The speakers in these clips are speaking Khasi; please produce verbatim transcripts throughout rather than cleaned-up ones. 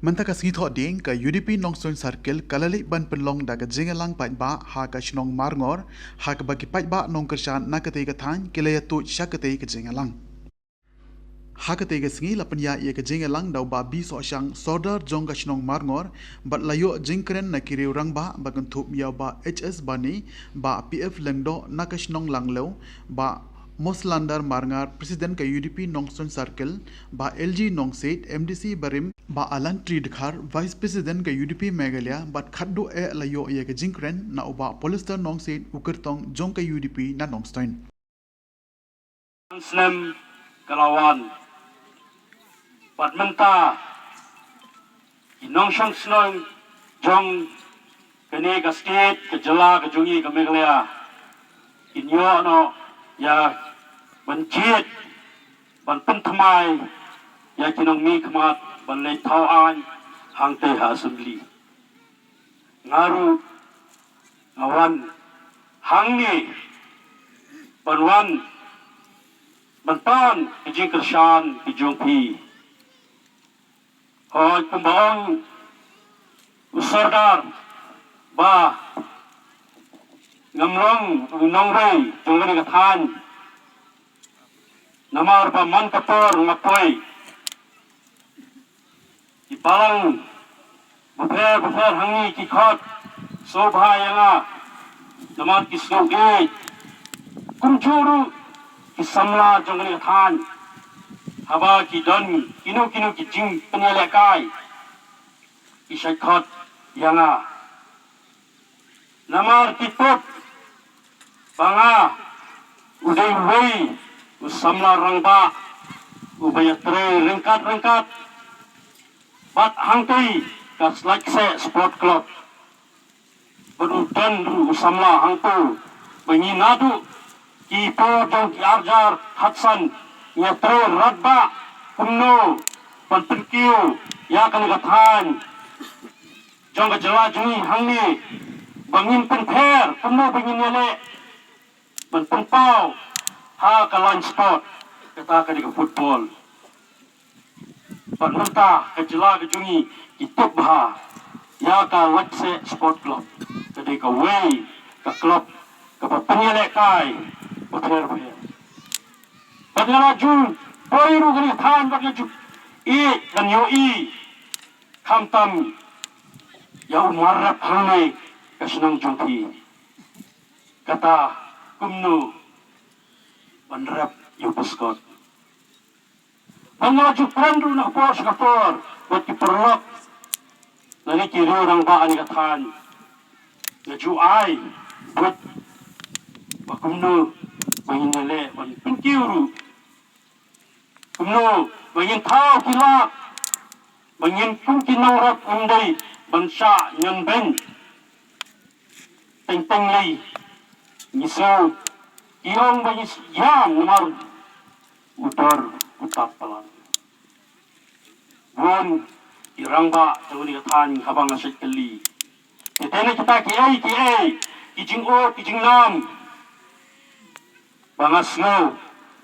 Mynta ka sngi Thohdieng ka U D P Nongstoiñ Circle ka la leit ban pynlong da ka jingïalang paidbah ha ka shnong Marngor, ha kaba ki paidbah nongkyrshan na katei ka thaiñ ki la ïatuid sha katei ka jingïalang. Ha katei ka sngi la pynïaid ïa ka jingïalang da u Bah B Sohshang, Sordar jong ka shnong Marngor, bad la ïoh jingkren na ki riew rangbah ba kynthup ïa u Bah H S Bani, Bah P F Lyngdoh na ka shnong Langlew, Bah Moslander Marngar, President ka U D P Nongstoiñ Circle, Bah L G Nongsiej, M D C barim, Bah Alan Tri Dkhar, Vice President ka U D P Meghalaya, bad khatduh eh la ïoh ïa ka jingkren na u Bah Polyster Nongsiej, u kyrtong jong ka U D P na Nongstoiñ. Snem ka la wan. Bad mynta ki nongshong shnong jong kane ka state, ka jylla ka jong ngi ka Meghalaya, kin ïoh noh ïa ban jied, ban pynthymmai ïa ki nongmihkhmat ban leit thaw aiñ hangtei ha assembly. Nga ruh nga wan hangne ban wan ban pan ka jingkyrshan ka jong phi. Hooid, kumba ong u Sordar ba ngam long u nongwei jong kane ka thaiñ. Namar ba man ka por nga poi, ki balang bapher bapher hangne ki khot sngewbha ïa nga. Namar ki sngew ïeit. Kumjuh ruh ki samla jong kane ka thaiñ, haba ki don kino kino ki jingpynïalehkai, ki shait khot ïa nga. Namar ki tip ba nga u dei uwei u samla rangbah uba ïatrei ryngkat ryngkat bad hangtei ka Slaitseh Sport Club. Bad u don ruh u samla hangto ba ngi naduh ki por jong ki arhajar khatsan ngi ïatrei radbah kumno ban pynkiew ïa kane ka thaiñ jong ka jylla jong ngi hangne, ba ngin pynpher kumno ba ngin ïaleh ban pynpaw ha ka lain sport, kata ka dei ka football. Bad mynta ka jylla ka jong ngi ki tip bha ïa ka Slaitseh Sport Club, ka dei kawei ka club kaba pynïalehkai bapher bapher. Bad nga la ju poi ruh kane ka thaiñ bad nga ju ïeit ban ïohi khamtam ïa u marrep hangne ka shnong jong phi. Kata kumno ban rep ïa u buskot. Bad nga la ju kren ruh na ka por sha ka por bad ki paralok lane ki riew rangbah kane ka thaiñ. Nga ju ai buit ba kumno ba ngin ïaleh ban pynkiew ruh, kumno ba ngin thaw ki lad, ba ngin kum ki nongrep, ym dei ban shah ñion beiñ teng teng lei. Ngi sngew ki ong ba ngi ïam namar u dor u tap palat. Bun ki rangbah jong kane ka thaiñ haba nga shait kylli, te teng kita kiei kiei ki jingud ki jingnam ba nga sngew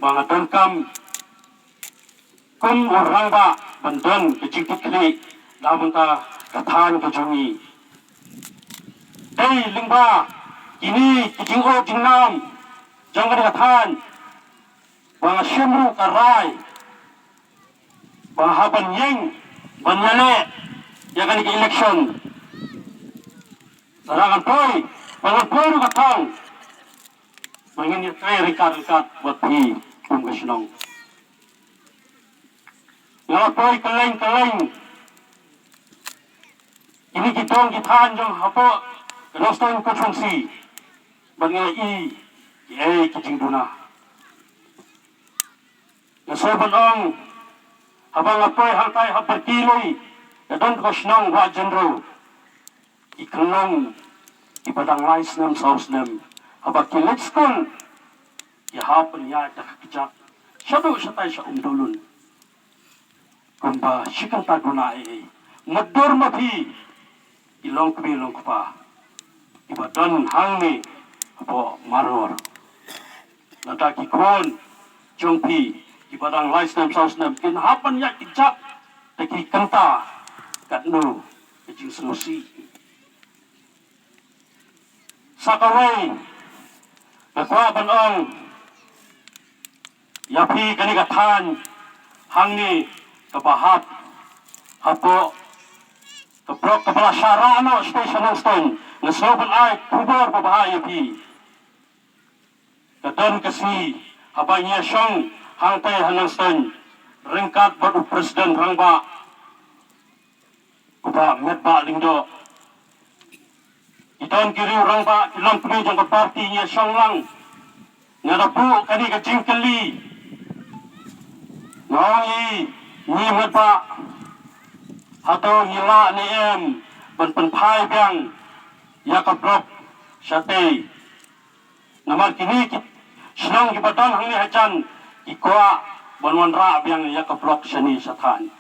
ba nga donkam kum u rangbah ban don ka jingkitkhlieh na bynta ka thaiñ ka jong ngi. Dei lyngba kine ki jingud jingnam jong kane ka thaiñ ba nga shim ruh ka rai ba nga hap ban ïeng ban ïaleh ïa kane ka election. Lada ngan poi, ba ngan poi ruh ka thong ba ngin ïatrei ryngkat ryngkat bad phi kum ka shnong. Nga la poi kylleng kylleng kine ki dong ki thaiñ jong hapoh ka Nongstoiñ constituency bad nga la i kiei ki jingduna. Nga sngew ban ong, haba nga poi hangtai ha Barkilei, ka don ka shnong Wah Jynrew. Ki khynnah kiba dang lai snem saw snem, haba ki leit skul ki hap ban ïaid da ka kjat shaduh shatai sha Umdolun. Kumba shi kynta duna ei ei, mutdur ma phi ki longkmie longkpa kiba don hangne hapoh Marngor. Lada ki khun jong phi kiba dang lai snem saw snem kin hap ban ïaid kjat da ki kynta Katno ka jingsngewsih. Sa kawei nga kwah ban ong ïa phi, kane ka thaiñ hangne kaba hap hapoh ka block kaba la shah rah noh sha Nongstoiñ, nga sngew ban ai khubor babha ïa phi. Ka don ka sngi haba ngi ïa shong hangtai ha Nongstoiñ ryngkat bad u president rangbah, u Bah Metbah Lyngdoh. Ki don ki riew rangbah, ki longkmie jong ka party, ngi ïa shong lang. Nga da buh kane ka jingkylli, nga ong ïa i Metbah, hato ngi lah ne em ban pynphai biang ïa ka block shatei? Namar kine ki shnong kiba don hangne hajan ki kwah ban wanrah biang ïa ka block shane shatei.